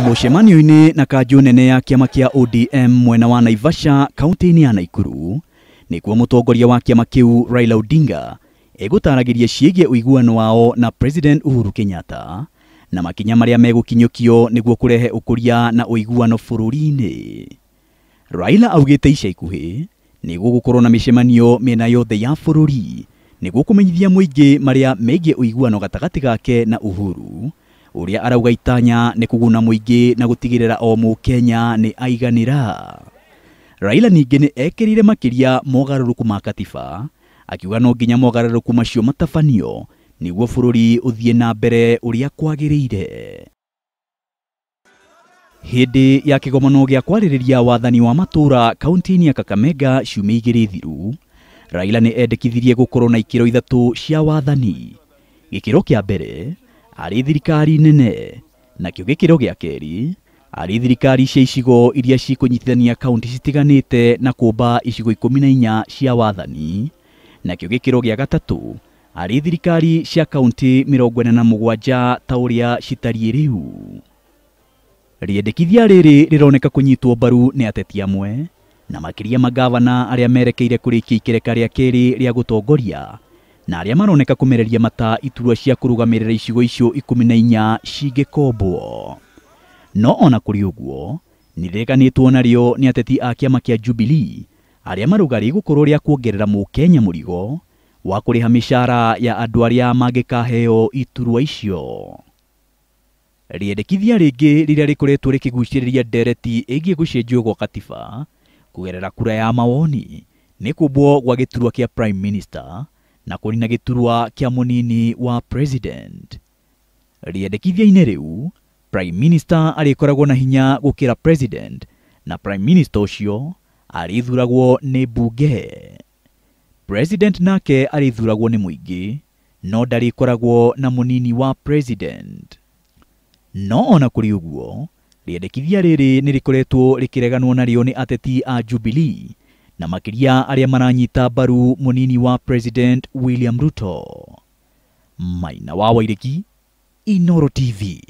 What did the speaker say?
Mũcemanio-inĩ na kanjũ nene ya kĩama kĩa ODM mwena wa Naivasha kaunti-inĩ ya Naikuru nĩkuo mũtongoria wa kĩama kĩu Raila Odinga egũtaragĩria ciĩgiĩ ũiguano wao na President Uhuru Kenyatta na makinya marĩa megũkinyũkio nĩguo kũrehe ũkũria na ũiguano bũrũri-inĩ. Raila augĩte ica ikuhĩ nĩ gũgũkorwo na mĩcemanio mĩena yothe ya bũrũri nĩguo kũmenyithia mũingĩ marĩa megiĩ ũiguano gatagatĩ gake na Uhuru, ũrĩa arauga itanya nĩ kũguna mũingĩ na gũtigĩrĩra o mũkenya nĩ aiganĩra. Raila ningĩ nĩ ekĩrĩire makĩria mogarũrũku ma katiba, akiuga no nginya mogarũrũku macio matabanio nĩguo bũrũri ũthiĩ na mbere ũrĩa kwagĩrĩire. Hĩndĩ ya kĩgomano gĩa kwarĩrĩria wathani wa matũũra kaunti-inĩ ya Kakamega ciumia igĩrĩ thiru, Raila nĩ endekithirie gũkorwo na ikĩro ithatũ cia wathani. Gĩkĩro kĩa mbere arĩ thirikari nene, nakĩo gĩkĩro gĩa kerĩ arĩ thirikari cia icigo iria cikũnyitithania kaunti citiganĩte na kũmba icigo 14 cia wathani, nakĩo gĩkĩro gĩa gatatũ arĩ thirikari cia kaunti 47 ta ũrĩa citariĩ rĩu. Rĩendekithia rĩrĩ rĩroneka kũnyitwo mbaru nĩ ateti amwe na makĩria magavana arĩa merekeire kũrĩkia ikereka rĩa kerĩ rĩa gũtongoria na arĩa maroneka kũmereria mata iturwa cia kũrũgamĩrĩra icigo icio 14 cingĩkombwo. No ona kũrĩ ũguo nĩrĩreganĩtwo narĩo nĩ ateti a kĩama kĩa Jubilee arĩa marauga rĩgũkorwo rĩa kuongerera mũkenya mũrigo wa kũrĩha mĩcara ya andũ arĩa mangĩkaheo iturwa icio. Rĩendekithia rĩngĩ rĩrĩa rĩkoretwo rĩkĩgucĩrĩria ndereti ĩgiĩ gũcenjio gwa katiba kũgerera kura ya mawoni nĩ kũmbwo gwa gĩturwa kĩa Prime Minister na kũnina gĩturwa kĩa mũnini wa President. Rĩendekithia-inĩ rĩu, Prime Minister arĩkoragwo na hinya gũkĩra President na Prime Minister ũcio arĩthuragwo nĩ mbunge. President nake arĩthuragwo nĩ mũingĩ no ndarĩkoragwo na mũnini wa President. No ona kũrĩ ũguo, rĩendekithia rĩrĩ nĩ rĩkoretwo rĩkĩreganwo narĩo nĩ ateti a Jubilee na makĩria arĩa maranyita mbaru mũnini wa President William Ruto. Maina wa Wairiki, Inooro TV.